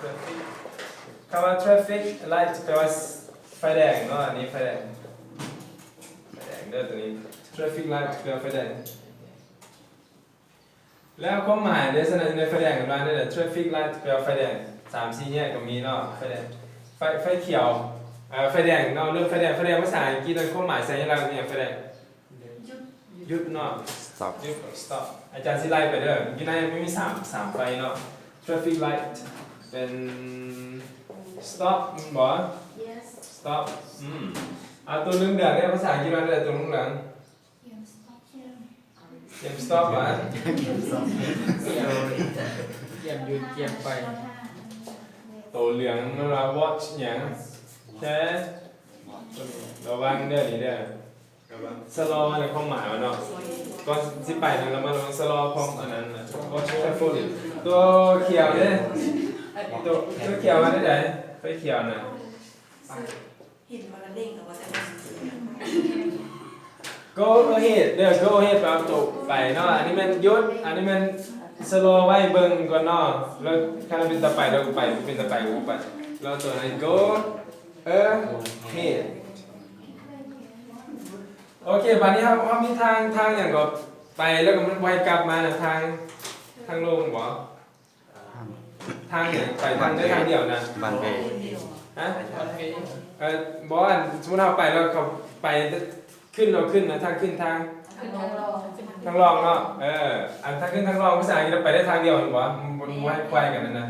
traffic ຄຳວ່າ traffic light ແປວ່າໄຟແດງເນາະ ອັນນີ້ໄຟແດງ ໄຟແດງເດີ ໂຕນີ້ traffic light ແປວ່າໄຟແດງ. ແລ້ວຄວາມໝາຍເດ້ ສະນັ້ນ ໃນໄຟແດງເພິ່ນວ່າແນວໃດ? Traffic light ແປວ່າໄຟແດງ ສາມສີ່ແຍກກໍມີເນາະ ໄຟແດງ ໄຟ ໄຟຂຽວ ເອີ ໄຟແດງເນາະ ເລື່ອງໄຟແດງ ໄຟແດງພາສາອັງກິດນັ້ນ ຄວາມໝາຍສັນຍາລັກແມ່ນຫຍັງ? ໄຟແດງ ຢຸດ ຢຸດເນາະ stop ຢຸດ stop ອາຈານຊິໄລ່ໄປເດີ ຢູ່ໃນມັນມີສາມ ສາມໄຟເນາະ traffic light ເປັນ stop ແມ່ນບໍ່? Yes stop ອືມ ອາ ຕົວເຫຼືອງໆເດ້ ພາສາອັງກິດວ່າແນວໃດ? ຕົວເຫຼືອງໆ ກຽມ stop ຫວາ? ກຽມ ກຽມຢຸດ ກຽມໄປ ໂຕເຫຼືອງນັ້ນວ່າ watch ຫຍັງ? ແຄ່ ລະວັງເດີ ນີ້ເດີ ລະວັງ ຊະລໍໃນຄວາມໝາຍວ່າເນາະ ກ່ອນຊິໄປນັ້ນ ລະມັດລະວັງ ຊະລໍຄວາມອັນນັ້ນນະ watch carefully ໂຕຂຽວເດ້ ໂຕ ໂຕຂຽວວ່າແນວໃດ? ໄຟຂຽວນະ ເຫັນວ່າເລັ່ງ ແຕ່ວ່າ go ahead ເດີ go ahead ແປວ່າໂຕໄປເນາະ ອັນນີ້ແມ່ນຢຸດ ອັນນີ້ແມ່ນຊະລໍໄວ້ເບິ່ງກ່ອນເນາະ ແລ້ວຄັນເປັນຕາໄປ ເຮົາກໍໄປ ເປັນຕາໄປ ເຮົາກໍໄປ ແລ້ວໂຕນັ້ນ go ahead ໂອເຄ ບາດນີ້ເຮົາ ເຮົາມີທາງ ທາງຫຍັງກໍໄປ ແລ້ວກໍມັນບໍ່ໃຫ້ກັບມານະ ທາງ ທາງໂລ່ງບໍ? ທາງຫຍັງ? ໄປທາງໃດທາງດຽວນະ one way ຮະ? ເອີ ບໍ່ ອັນ ສົມມຸດເຮົາໄປແລ້ວ ເຂົາໄປ ຂຶ້ນ ເຮົາຂຶ້ນນະ ທາງຂຶ້ນທາງ ທາງລ່ອງເນາະ ເອີ ອັນທາງຂຶ້ນທາງລ່ອງ ພາສາອັງກິດເຮົາໄປໄດ້ທາງດຽວແມ່ນບໍ່? ມັນບໍ່ໃຫ້ຄວາຍກັນນະ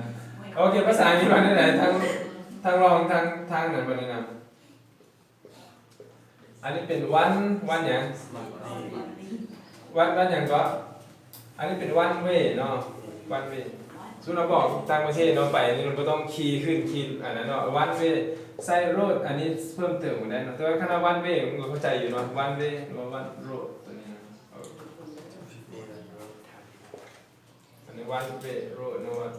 ໂອເຄ ພາສາອັງກິດວ່າແນວໃດ? ທາງ ທາງລ່ອງ ທາງ ທາງນັ້ນ ບັດນີ້ນະ ອັນນີ້ເປັນ one one ຫຍັງ? one one ຫຍັງເກາະ? ອັນນີ້ເປັນ one way ເນາະ one way ສົມມຸດເຮົາບອກຕ່າງປະເທດເນາະ ໄປນີ້ເຮົາບໍ່ຕ້ອງຂີ່ຂຶ້ນຂີ່ອັນນັ້ນເນາະ one way ໃຊ້ road ອັນນີ້ເພີ່ມເຕີມກໍໄດ້ເນາະ ແຕ່ວ່າຄັນວ່າ one way ມັນກໍເຂົ້າໃຈຢູ່ເນາະ one way ຫຼືວ່າ one road ຕົວນີ້ນະ ອັນນີ້ one way road ເນາະ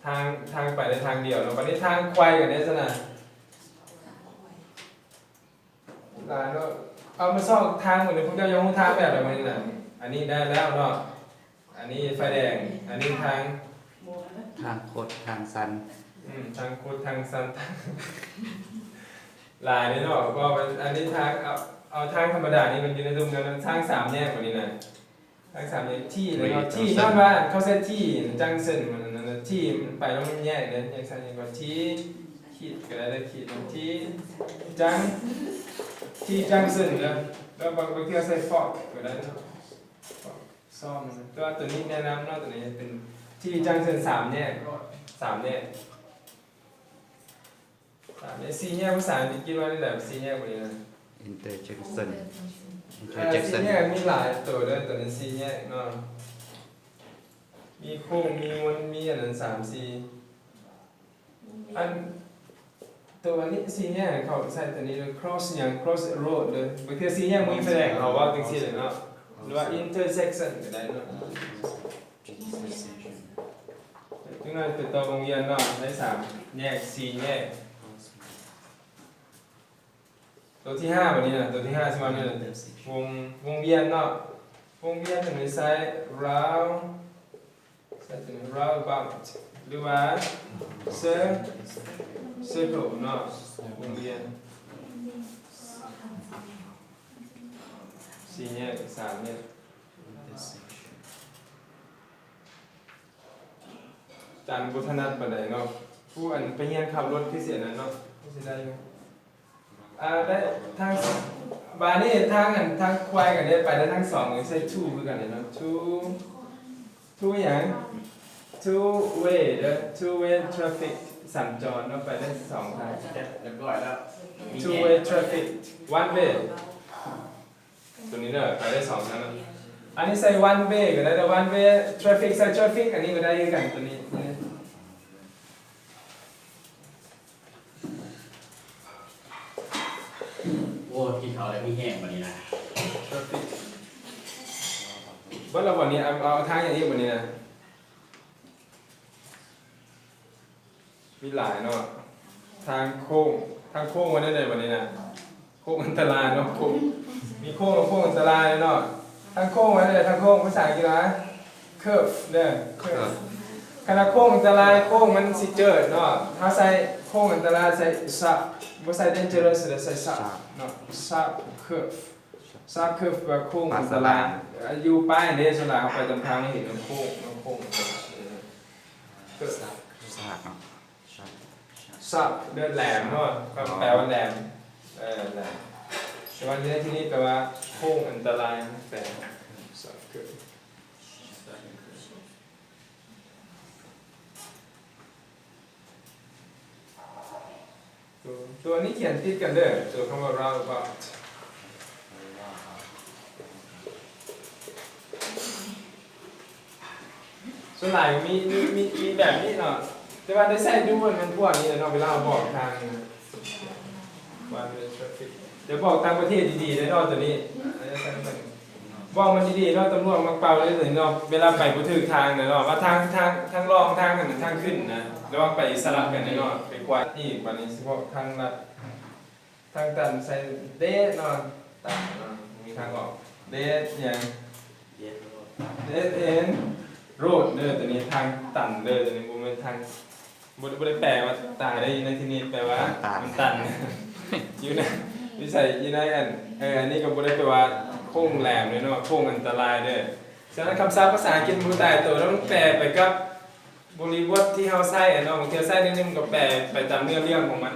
ທາງ ທາງໄປໄດ້ທາງດຽວເນາະ ບັດນີ້ທາງໄຂວ້ກັນເດ້ຊັ້ນນະ ຫຼາຍເນາະ ເອົາມາຊອກທາງເບິ່ງເດີ ພວກເຈົ້າຢາກຮູ້ທາງແບບໃດມື້ນີ້ນະ ອັນນີ້ໄດ້ແລ້ວເນາະ ອັນນີ້ໄຟແດງ ອັນນີ້ທາງ ທາງຄົດທາງຊັນ ອືມ ທາງຄົດທາງຊັນ ຫຼາຍເດ້ເນາະ ເວົ້າໄປ ອັນນີ້ທາງ ເອົາ ເອົາທາງທຳມະດານີ້ ມັນຢູ່ໃນລຸ່ມນັ້ນ ທາງສາມແຍກບັດນີ້ນະ ທາງສາມແຍກ T ເນາະ T ຍ້ອນວ່າເຂົາໃຊ້ T junction ມັນນັ້ນນະ T ມັນໄປແລ້ວມັນແຍກເດ້ ຈັ່ງຊັ້ນ T ຂີດກໍໄດ້ ຂີດ T junction T junction ເດີ ແລ້ວບາງ ບາງເທື່ອໃຊ້ fork ກໍໄດ້ເນາະ fork ຊອມ ແຕ່ວ່າຕົວນີ້ແນະນຳເນາະ ຕົວນີ້ເປັນ T junction ສາມແຍກ ສາມແຍກ ສາມແຍກ ສີ່ແຍກພາສາອັງກິດວ່າແນວໃດ? ສີ່ແຍກບໍ່ດີນະ interjection ເອີ interjection ສີ່ແຍກມີຫຼາຍໂຕເດີ ຕົວນີ້ສີ່ແຍກເນາະ ມີໂຄ້ງ ມີວົນ ມີອັນນັ້ນ ສາມ ສີ່ ອັນ ຕົວນີ້ສີ່ແຍກ ເຂົາໃຊ້ຕົວນີ້ເດີ cross ຫຍັງ cross road ເດີ ບາງເທື່ອສີ່ແຍກບໍ່ມີໄຟແດງ ເຮົາເວົ້າຈັ່ງຊີ້ແຫຼະເນາະ ຫຼືວ່າ intersection ກໍໄດ້ເນາະ. ຈັ່ງນັ້ນໄປຕໍ່ວົງວຽນເນາະ ໄດ້ສາມແຍກ ສີ່ແຍກ ຕົວທີຫ້າບັດນີ້ນະ ຕົວທີຫ້າຊິວ່າແນວໃດ? ວົງ ວົງວຽນເນາະ ວົງວຽນຕົວນີ້ໃຊ້ round ໃຊ້ຕົວນີ້ roundabout ຫຼືວ່າ cir- circle ເນາະ ວົງວຽນ ສີ່ແຍກ ສາມແຍກ. ຈັນບໍ່ຖະໜັດປານໃດເນາະ ຜູ້ອັນໄປຮຽນຂັບລົດຄືຊິອັນນັ້ນເນາະ ຄືຊິໄດ້ຢູ່ ອ່າ ໄດ້ທັງ ບາດນີ້ທາງອັນ ທາງໄຂວ້ກັນໄດ້ໄປໄດ້ທັງສອງ ໃຊ້ two ຄືກັນເນາະ two two ຫຍັງ two way ເດີ two way traffic ສັນຈອນເນາະ ໄປໄດ້ສອງທາງ ຮຽບຮ້ອຍແລ້ວ two way traffic one way ຕົວນີ້ເດີ ໄປໄດ້ສອງທາງເນາະ ອັນນີ້ໃສ່ one way ກໍໄດ້ເດີ one way traffic ໃສ່ traffic ອັນນີ້ກໍໄດ້ຄືກັນ ຕົວນີ້ ໂອ້ ກິນເຂົ້າແລ້ວມີແຮງບັດນີ້ນະ traffic ເບິດແລ້ວບັດນີ້ ເອົາ ເອົາທາງຫຍັງອີກບັດນີ້ນະ? ມີຫຼາຍເນາະ ທາງໂຄ້ງ ທາງໂຄ້ງວ່າແນວໃດບັດນີ້ນະ ໂຄ້ງອັນຕະລາຍເນາະ ໂຄ້ງ ມີໂຄ້ງ ໂຄ້ງອັນຕະລາຍເນາະ ທາງໂຄ້ງວ່າແນວໃດ ທາງໂຄ້ງ ພາສາອັງກິດວ່າ curve ເດີ curve ຄັນວ່າໂຄ້ງອັນຕະລາຍ ໂຄ້ງມັນຊິເຈີດເນາະ ເຮົາໃສ່ໂຄ້ງອັນຕະລາຍ ໃສ່ sharp ບໍ່ໃສ່ dangerous ແລ້ວໃສ່ sharp ເນາະ sharp curve sharp curve ແປວ່າໂຄ້ງອັນຕະລາຍ ຢູ່ປ້າຍເດ້ ສ່ວນຫຼາຍເຮົາໄປຕາມທາງເຫັນມັນໂຄ້ງ ມັນໂຄ້ງ sharp ເນາະ sharp ເດີ ແຫຼມເນາະ ແປວ່າແຫຼມ ເອີ ແຫຼມ ແຕ່ວ່າໃນທີ່ນີ້ແປວ່າໂຄ້ງອັນຕະລາຍ ແປ sharp curve ຕົວ ຕົວນີ້ຂຽນຕິດກັນເດີ ຕົວຄຳວ່າ roundabout ສ່ວນຫຼາຍມີ ມີ ມີ ມີແບບນີ້ເນາະ ແຕ່ວ່າໄດ້ໃຊ້ດູມັນ ມັນພວກນີ້ແຫຼະເນາະ ເວລາເຮົາບອກທາງນີ້ນະ one way traffic ຈະບອກຕ່າງປະເທດດີໆເດ້ເນາະ ຕົວນີ້ ບອກມັນດີໆເນາະ ຕຳຫຼວດມັກເປົ່າເລີຍເນາະ ເວລາໄປບໍ່ຖືກທາງນະເນາະ ວ່າທາງ ທາງ ທາງລ່ອງ ທາງອັນນັ້ນ ທາງຂຶ້ນນະ ລະຫວ່າງໄປສະຫຼັບກັນເນາະ ໄປກວາດອີກ ບາດນີ້ຊິບອກທາງລັດ ທາງຕັນໃສ່ D ເນາະ ຕັນເນາະ ມີທາງອອກ D ຫຍັງ Dead end road ເດີ ຕົວນີ້ທາງຕັນເດີ ຕົວນີ້ບໍ່ແມ່ນທາງ ບໍ່ ບໍ່ໄດ້ແປວ່າຕາຍເດີ ຢູ່ໃນທີ່ນີ້ແປວ່າ ມັນຕັນ ມັນຕັນ ຢູ່ໃນ ຢູ່ໃສ ຢູ່ໃນອັນ ເອີ ອັນນີ້ກໍບໍ່ໄດ້ແປວ່າໂຄ້ງແຫຼມເດີເນາະ ໂຄ້ງອັນຕະລາຍເດີ ສະນັ້ນຄຳສັບພາສາອັງກິດບໍ່ຕາຍໂຕ ແລ້ວມັນແປໄປກັບບໍລິບົດທີ່ເຮົາໃຊ້ເນາະ ບາງເທື່ອໃຊ້ໜ້ອຍໜຶ່ງກໍແປໄປຕາມເນື້ອເລື່ອງຂອງມັນ